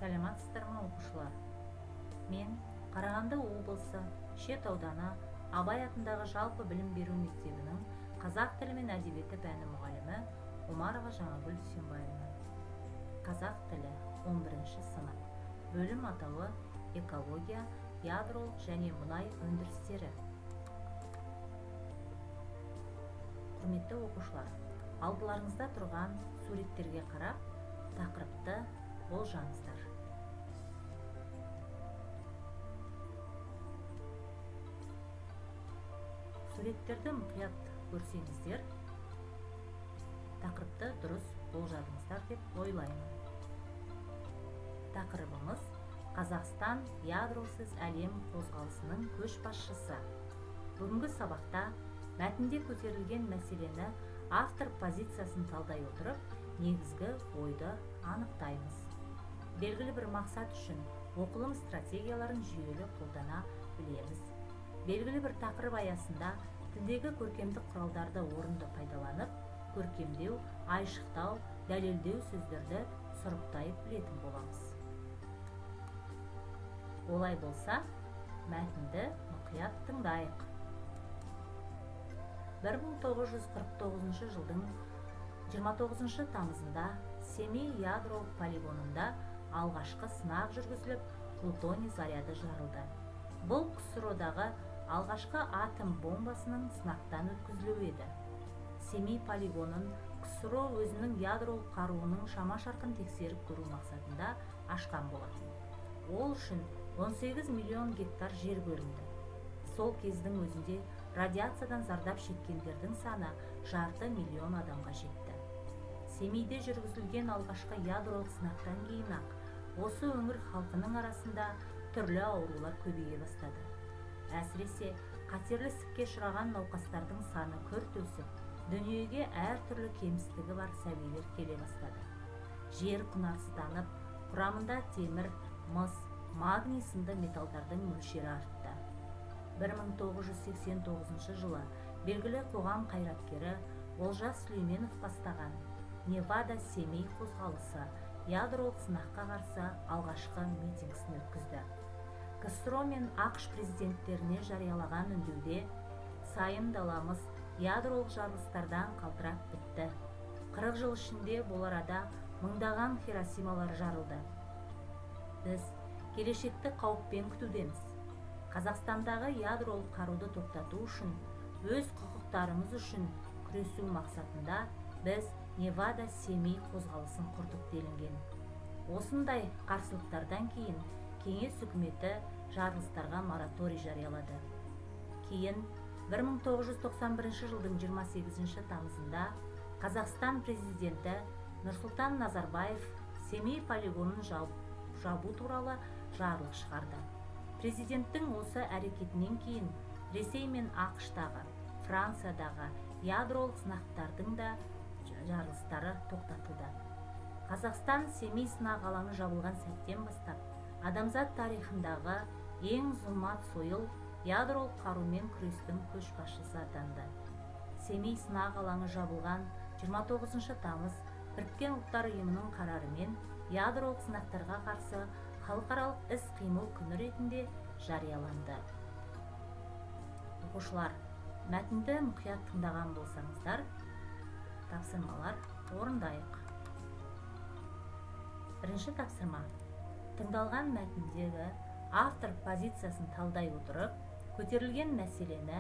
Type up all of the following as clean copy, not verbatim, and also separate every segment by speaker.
Speaker 1: Саламатсыздар ма, оқушылар? Мен Қарағанды облысы Шет ауданы Абай атындағы жалпы білім беру мектебінің қазақ тілі мен әдебиеті пәні мұғалімі Омарова Жаңагүл Дүйсенбаевна. Қазақ тілі, 11 сынып. Бөлім атауы: экология, ядролық және мұнай өндірістері. Құрметті оқушылар, алдыларыңызда тұрған суреттерге қарап, тақырыпты болжаңыздар. Суреттерді мұқият көрсеңіздер, тақырыпты дұрыс болжадыңыздар деп ойлаймын. Тақырыбымыз: Қазақстан ядросыз әлем қозғалысының көшбасшысы. Бүгінгі сабақта мәтінде көтерілген мәселені, автор позициясын талдай отырып, негізгі ойды анықтаймыз. Белгілі бір мақсат үшін оқылым стратегияларын жүйелі қолдана білеміз. Белгілі бір тақырып аясында тілдегі көркемдік құралдарды орынды пайдаланып, көркемдеу, айшықтау, дәлелдеу сөздерді сұрыптай білетін боламыз. Олай болса, мәтінді мұқият тыңдайық. 1949 жылдың 29 тамызында Семей ядролық полигонында алғашқы сынақ жүргізіліп, плутоний заряды жарылды. Бұл КСРО-дағы алғашқы атом бомбасының сынақтан өткізілуі еді. Семей полигонын КСРО өзінің ядролық қаруының шама-шарқын тексеріп көру мақсатында ашқан болатын. Ол үшін 18 миллион гектар жер бөлінді. Сол кездің өзінде радиациядан зардап шеккендердің саны жарты миллион адамға жетті. Семейде жүргізілген алғашқы ядролық сынақтан кейін-ақ осы өңір халқының арасында түрлі аурулар көбейе бастады. Әсіресе қатерлі ісікке ұшыраған науқастардың саны күрт өсіп, дүниеге әртүрлі кемістігі бар сәбилер келе бастады. Жер құнарсызданып, құрамында темір, мыс, магний сынды металдардың мөлшері артты. 1989 жылы белгілі қоғам қайраткері Олжас Сүлейменов бастаған Невада Семей қозғалысы ядролық сынаққа қарсы алғашқы митингісін өткізді. КСРО мен АҚШ президенттеріне жариялаған үндеуде: «Сайын даламыз ядролық жарылыстардан қалтырап бітті. 40 жыл ішінде бұл арада мыңдаған Хиросималар жарылды. Біз келешекті қауіппен күтудеміз. Қазақстандағы ядролық қаруды тоқтату үшін, өз құқықтарымыз үшін күресу мақсатында біз Невада Семей қозғалысын құрдық», – делінген. Осындай қарсылықтардан кейін кеңес үкіметі жарылыстарға мораторий жариялады. Кейін 1991 жылдың 28 тамызында Қазақстан президенті Нұрсұлтан Назарбаев Семей полигонын жабу туралы жарлық шығарды. Президенттің осы әрекетінен кейін Ресей мен АҚШ-тағы, Франциядағы ядролық сынақтардың да жарылыстары тоқтатылды. Қазақстан Семей сынақ алаңы жабылған сәттен бастап адамзат тарихындағы ең зұлмат сойыл ядролық қарумен күрестің көшбасшысы атанды. Семей сынақ алаңы жабылған 29 тамыз Біріккен Ұлттар Ұйымының қарарымен ядролық сынақтарға қарсы халықаралық іс-қимыл күні ретінде жарияланды. Оқушылар, мәтінді мұқият тыңдаған болсаңыздар, тапсырмалар орындайық. Бірінші тапсырма: тыңдалған мәтіндегі автор позициясын талдай отырып, көтерілген мәселені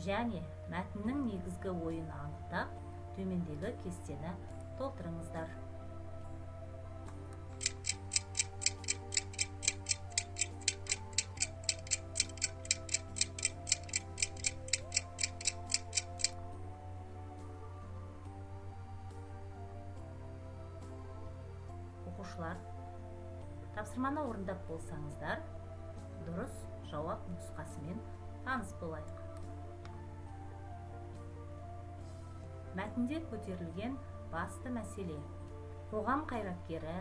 Speaker 1: және мәтіннің негізгі ойын анықтап, төмендегі кестені толтырыңыздар. Оқушылар, тапсырманы орындап болсаңыздар, дұрыс жауап нұсқасымен таныс болайық. Мәтінде көтерілген басты мәселе: қоғам қайраткері,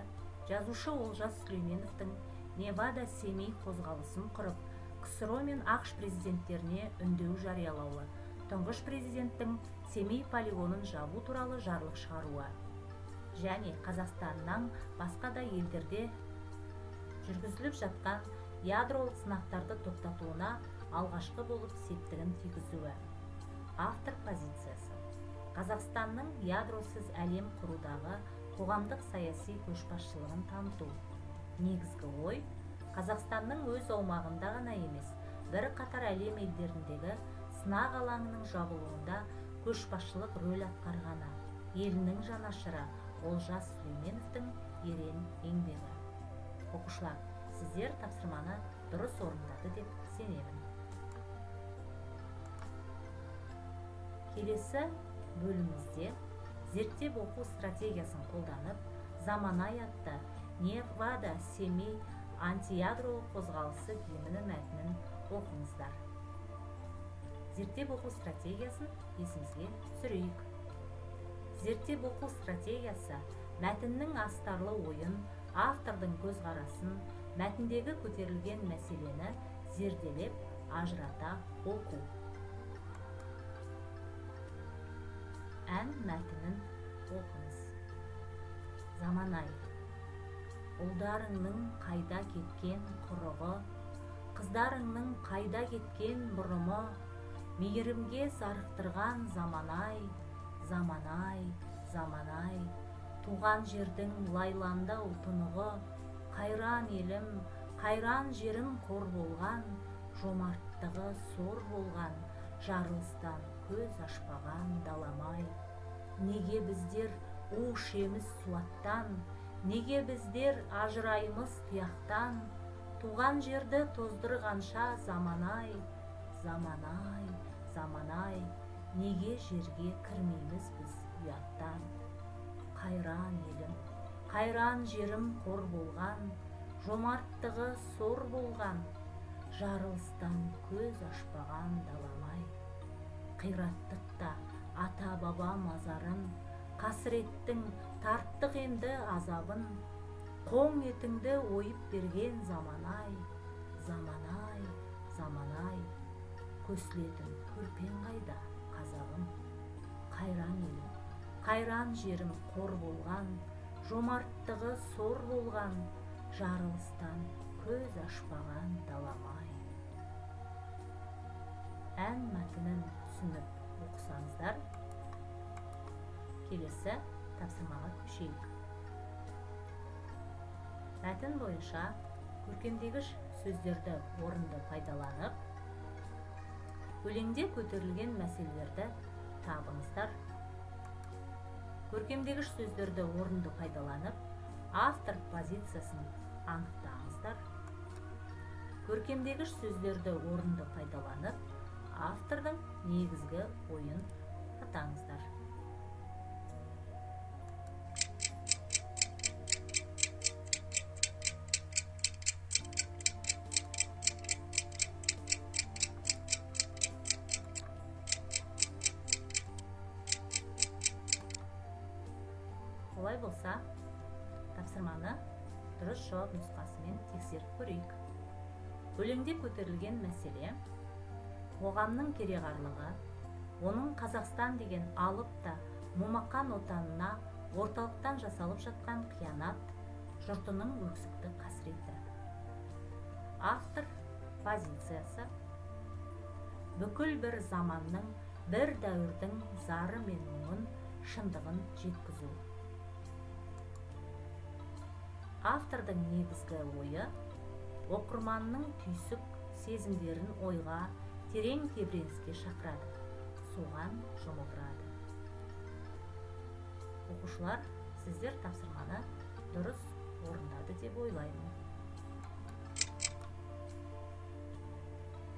Speaker 1: жазушы Олжас Сүлейменовтің Невада Семей қозғалысын құрып, КСРО мен АҚШ президенттеріне үндеу жариялауы, тұңғыш президенттің Семей полигонын жабу туралы жарлық шығаруы және Қазақстаннан басқа да елдерде Жүргізіліп жатқан ядролық сынақтарды тоқтатуына алғашқы болып септігін тигізуі. Автор позициясы. Қазақстанның ядросыз әлем құрудағы қоғамдық саяси көшбасшылығын таныту. Негізгі ой, Қазақстанның өз аумағында ғана емес, бірқатар әлем елдеріндегі сынақ алаңының жабылуында көшбасшылық рөл атқарғаны, елінің жанашыры Олжас Сүлейменовтің ерен еңбегі. Оқушылар, сіздер тапсырманы дұрыс орындады деп сенемін. Келесі бөлімімізде зерттеп оқу стратегиясын қолданып, Заманай атты Невада Семей антиядролық қозғалысы гимні мәтінін оқыңыздар. Зерттеп оқу стратегиясын есімізге түсірейік. Зерттеп оқу стратегиясы мәтіннің астарлы ойын, автордың көзқарасын, мәтіндегі көтерілген мәселені зерделеп, ажырата оқу. Ән мәтінін оқыңыз. Заманай. Ұлдарыңның қайда кеткен құрығы, қыздарыңның қайда кеткен бұрымы, мейірімге зарықтырған заманай, заманай, заманай, туған жердің лайландау тұнығы, қайран елім, қайран жерім қор болған, жомарттығы сор болған, жарылыстан көз ашпаған даламай. Неге біздер у ішеміз суаттан, неге біздер ажыраймыз тұяқтан, туған жерді тоздырғанша заманай, заманай, заманай, неге жерге кірмейміз біз ұяттан. Қайран елім, қайран жерім қор болған, жомарттығы сор болған, жарылыстан көз ашпаған даламай. Қираттық та ата-баба мазарын, қасіреттің тарттық енді азабын, қоң етіңді ойып берген заманай, заманай, заманай, көсілетін көрпең қайда, қазағым. Қайран елім, қайран жерім қор болған, жомарттығы сор болған, жарылыстан көз ашпаған даламай. Ән мәтінін түсініп оқысаңыздар, келесі тапсырмаға көшейік. Мәтін бойынша көркемдегіш сөздерді орынды пайдаланып, өлеңде көтерілген мәселелерді табыңыздар. Көркемдегіш сөздерді орынды пайдаланып, автор позициясын анықтаңыздар. Көркемдегіш сөздерді орынды пайдаланып, автордың негізгі ойын атаңыздар. Олай болса, тапсырманы дұрыс жауап нұсқасымен тексеріп көрейік. Өлеңде көтерілген мәселе қоғамның кереғарлығы, оның Қазақстан деген алып та момақан отанына орталықтан жасалып жатқан қиянат, жұртының өксікті қасіреті. Автор позициясы бүкіл бір заманның, бір дәуірдің зары мен мұңын, шындығын жеткізу. Автордың негізгі ойы оқырманның түйсік сезімдерін ойға, терең тебіреніске шақырады, соған жұмылдырады. Оқушылар, сіздер тапсырманы дұрыс орындады деп ойлаймын.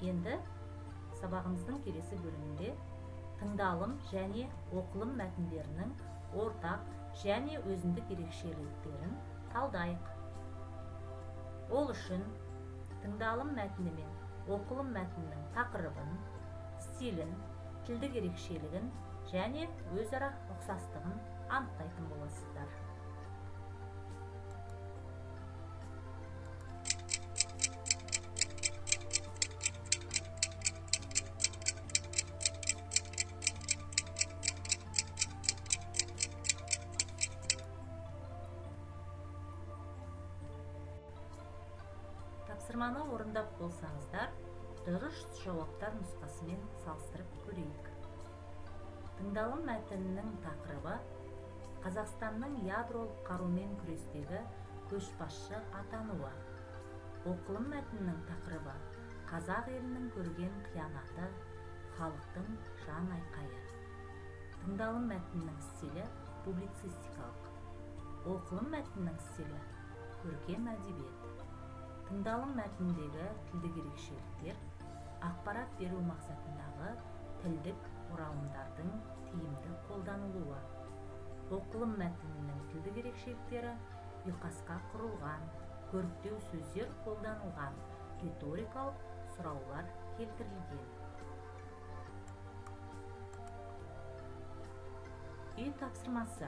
Speaker 1: Енді сабағымыздың келесі бөлімінде тыңдалым және оқылым мәтіндерінің ортақ және өзіндік ерекшеліктерін талдайық. Ол үшін тыңдалым мәтіні мен оқылым мәтінінің тақырыбын, стилін, тілдік ерекшелігін және өзара ұқсастығын анықтайтын боласыздар. Тапсырманы орындап болсаңыздар, дұрыс жауаптар нұсқасымен салыстырып көрейік. Тыңдалым мәтінінің тақырыбы Қазақстанның ядролық қарумен күрестегі көшбасшы атануы. Оқылым мәтінінің тақырыбы Қазақ елінің көрген қиянаты, халықтың жан айқайы. Тыңдалым мәтінінің стилі публицистикалық. Оқылым мәтінінің стилі көркем әдебиет. Тыңдалым мәтініндегі тілдік ерекшеліктер ақпарат беру мақсатындағы тілдік оралымдардың тиімді қолданылуы. Оқылым мәтінінің тілдік ерекшеліктері ұйқасқа құрылған, көріктеу сөздер қолданылған, риторикалық сұраулар келтірілген. Үй тапсырмасы.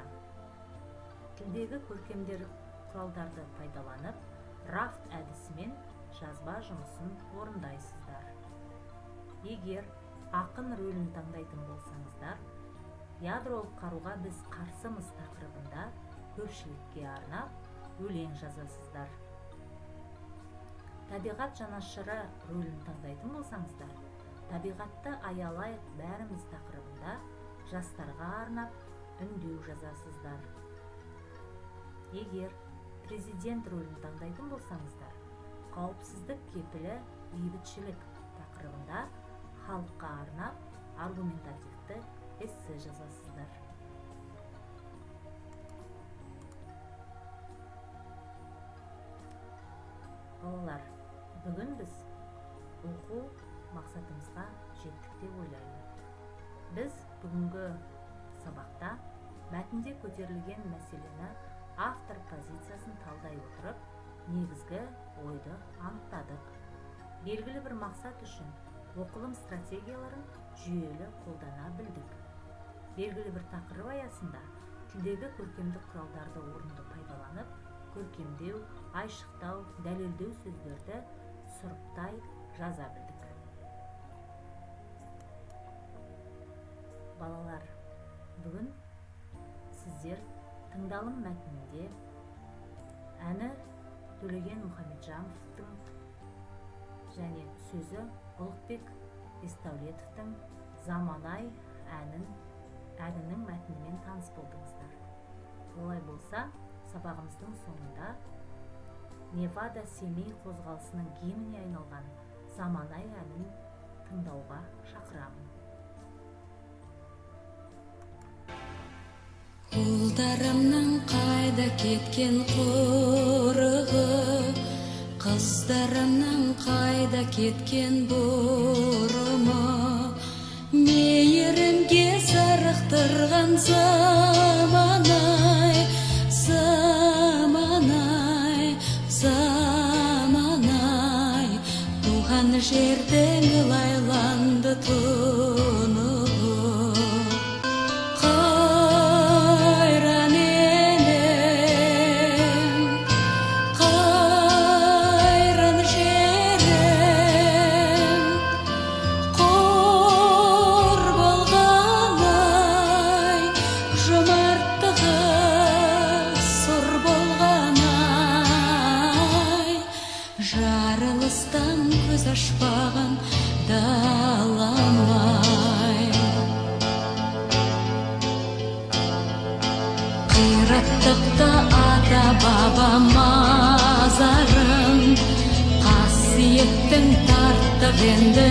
Speaker 1: Тілдегі көркемдер құралдарды пайдаланып, рафт әдісімен жазба жұмысын орындайсыздар. Егер ақын рөлін таңдайтын болсаңыздар, ядролық қаруға біз қарсымыз тақырыбында көпшілікке арнап өлең жазасыздар. Табиғат жанашыры рөлін таңдайтын болсаңыздар, табиғатты аялайық бәріміз тақырыбында жастарға арнап үндеу жазасыздар. Егер президент рөлін таңдайтын болсаңыздар, қауіпсіздік кепілі бейбітшілік тақырыбында халыққа арнап аргументативті эссе жазасыздар. Балалар, бүгін біз оқу мақсатымызға жеттік деп ойлаймын. Біз бүгінгі сабақта мәтінде көтерілген мәселені автор позициясын талдай отырып, негізгі ойды анықтадық. Белгілі бір мақсат үшін оқылым стратегияларын жүйелі қолдана білдік. Белгілі бір тақырып аясында тілдегі көркемдік құралдарды орынды пайдаланып, көркемдеу, айшықтау, дәлелдеу сөздерді сұрыптай жаза білдік. Балалар, бүгін сіздер тыңдалым мәтінінде әні Төлеген Мұхамеджановтың және сөзі Ұлықбек Есдәулетовтің Заманай әнінің мәтінімен таныс болдыңыздар. Олай болса, сабағымыздың соңында Невада Семей қозғалысының гимніне айналған Заманай әнін тыңдауға шақырамын.
Speaker 2: Ұлдарымның қайда кеткен қорығы, қыздарымның қайда кеткен бұрымы, мейірімге зарықтырған заманай, заманай, заманай, туған жердің лайланды тұнығы. Қайран елім, қайран жерім, қор болған-ай, жомарттығы сұр болған-ай, жарылыстан көз ашпаған далам-ай. Қираттықты ата-баба мазарын, қасиеттің тарттық енді